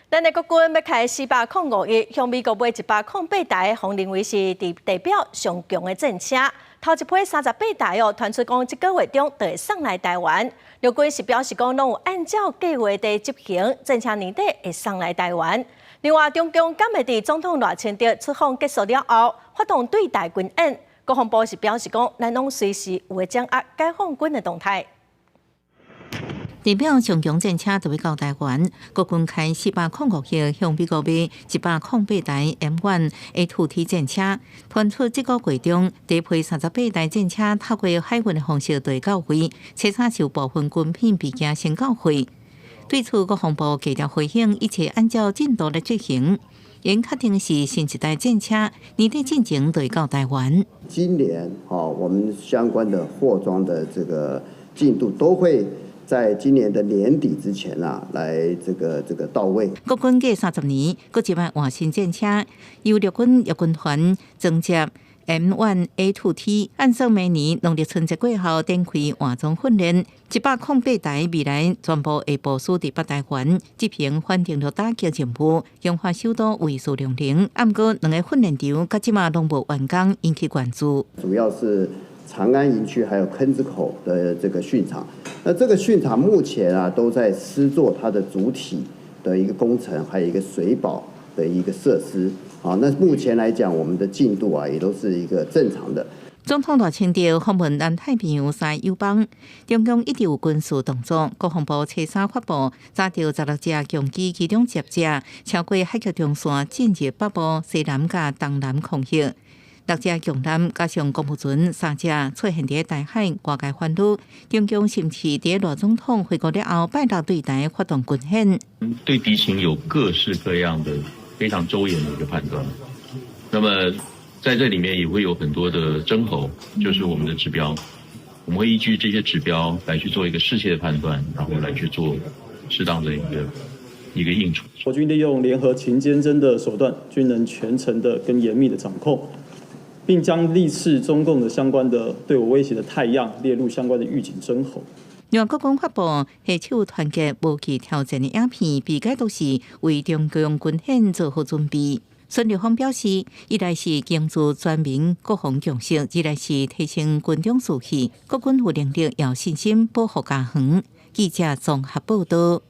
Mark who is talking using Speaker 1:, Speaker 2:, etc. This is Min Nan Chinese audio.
Speaker 1: 咱的國軍欲開405億向美國買108台，予認為是佇地表上強的戰車。頭一批38台哦，傳出講這個月中就會送來台灣。陸軍是表示講，攏有按照計劃佇執行，戰車年底會送來台灣。另外，中共敢會佇總統賴清德出訪結束了後，發動對台軍演？國防部是表示講，咱攏隨時有會掌握解放軍的動態。
Speaker 2: 地表上強戰車就欲到台灣，國軍開405億向美國買108台 M1 A2T 戰車，傳出這個月中第一批38台戰車透過海運的方式就會到位，初三有部分軍品備件先到會。對此，國防部低調回應，一切按照進度來執行。𪜶確定是新一代戰車，年底進前就會到台灣。
Speaker 3: 今年啊，我們相關的貨裝的這個進度都會在今年的年底之前啊，來這個到位。
Speaker 2: 國軍過30年，閣一擺換新戰車，由陸軍陸軍團裝甲 M1A2T，按算明年農曆春節過後展開換裝訓練。108台未來全部會部署佇北台灣，執行反登陸打擊任務，強化首都衛戍量能。毋過兩个訓練場到這馬攏無完工，引起關注。
Speaker 3: 主要是長安營區還有坑子口的這個訓場，那這個訓場目前啊都在施作它的主體的一個工程，還有一個水保的一個設施。啊，那目前來講，我們的進度啊也都是一個正常的。
Speaker 2: 總統賴清德訪問南太平洋三友邦，中共一直有軍事動作。國防部初三發布，查著16架共機，其中10架超過海峽中線進入北部、西南佮東南空域。六隻共艦加上公務船三隻出現佇台海外界煩惱，中共是毋是佇賴總統回國了後，拜六對台發動軍演？
Speaker 4: 對敵情有各式各樣的非常周延的一個判斷。那麼在這裡面也會有很多的徵候，就是我們的指標，我們會依據這些指標來去做一個適切的判斷，然後來去做適當的一個應處。
Speaker 5: 國軍利用聯合勤監偵的手段，均能全程的跟嚴密的掌控，並將歷次中共的相關的對我威脅的態樣列入相關的預警徵候。
Speaker 2: 另外，國軍發布攜手團結無懼挑戰的影片，被解讀是為中共軍演做好準備。孫立峰表示，一來是凝聚全民國防共識，二來是提升軍中士氣，國軍有能力、有信心保護家園。記者綜合報道。